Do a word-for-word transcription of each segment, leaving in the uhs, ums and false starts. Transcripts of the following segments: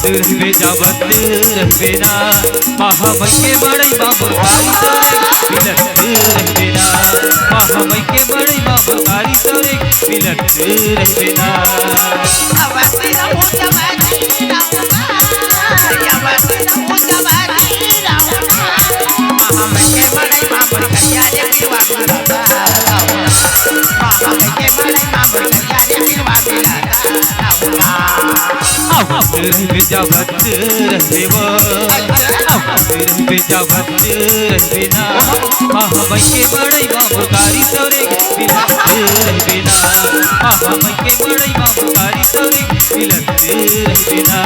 आवत रहिबे जावत रहिबे ना, माँ हमई के मड़ई मा मुरकारी तोरे, मिलत रहिबे ना, माँ हमई के मड़ई मा मुरकारी तोरे, मिलत रहिबे ना। आवत रहिबे जावत रहिबे वो, आवत रहिबे जावत रहिबे ना, माँ हमई के मड़ई मा मुरकारी तोरे, मिलत रहिबे ना, माँ हमई के मड़ई मा मुरकारी तोरे, मिलत रहिबे ना।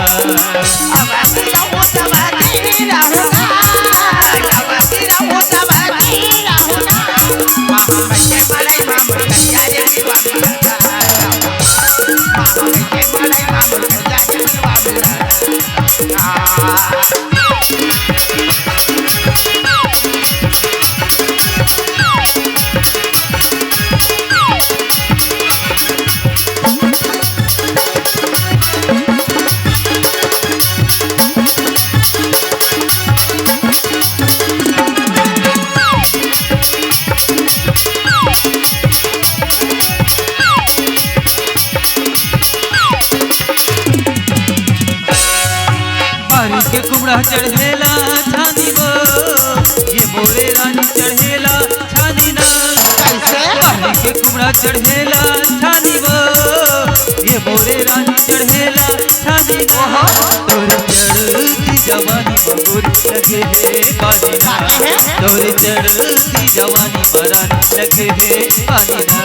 बारी के कुमड़ा चढ़ेला छानी वो, ये मोरे रानी चढ़ेला छानी ना। कैसे? बारी के कुमड़ा चढ़ेला छानी वो, ये मोरे रानी चढ़ेला छानी ना। ओहो। तोर चढ़ती जवानी मा गोरी लगे हे पानी ना। काहे? तोर चढ़ती जवानी मा रानी लगे हे पानी ना।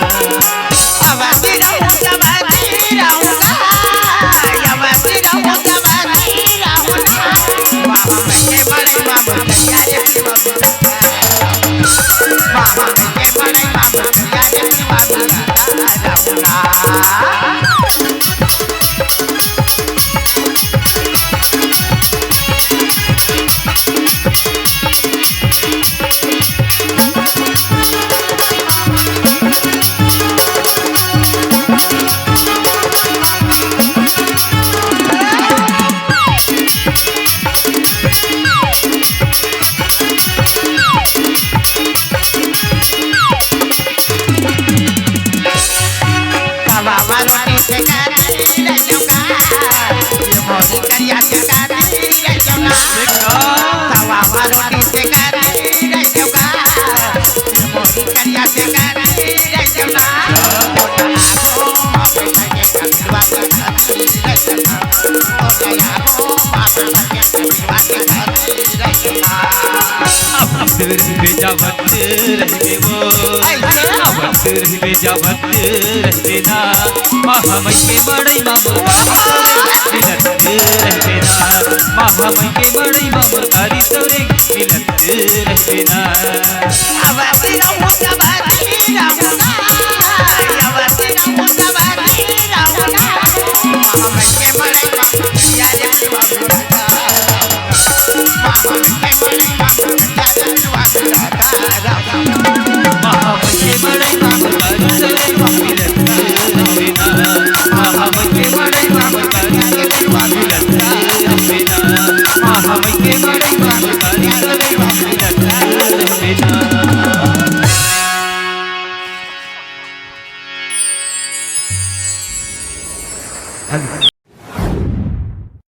आवत रहिबे जावत रहिबे वो। ऐसे? आवत रहिबे जावत रहिबे ना, माँ हमई के मड़ई मा मुरकारी तोरे, मिलत रहिबे ना, माँ हमई के मड़ई मा मुरकारी तोरे, मिलत रहिबे ना।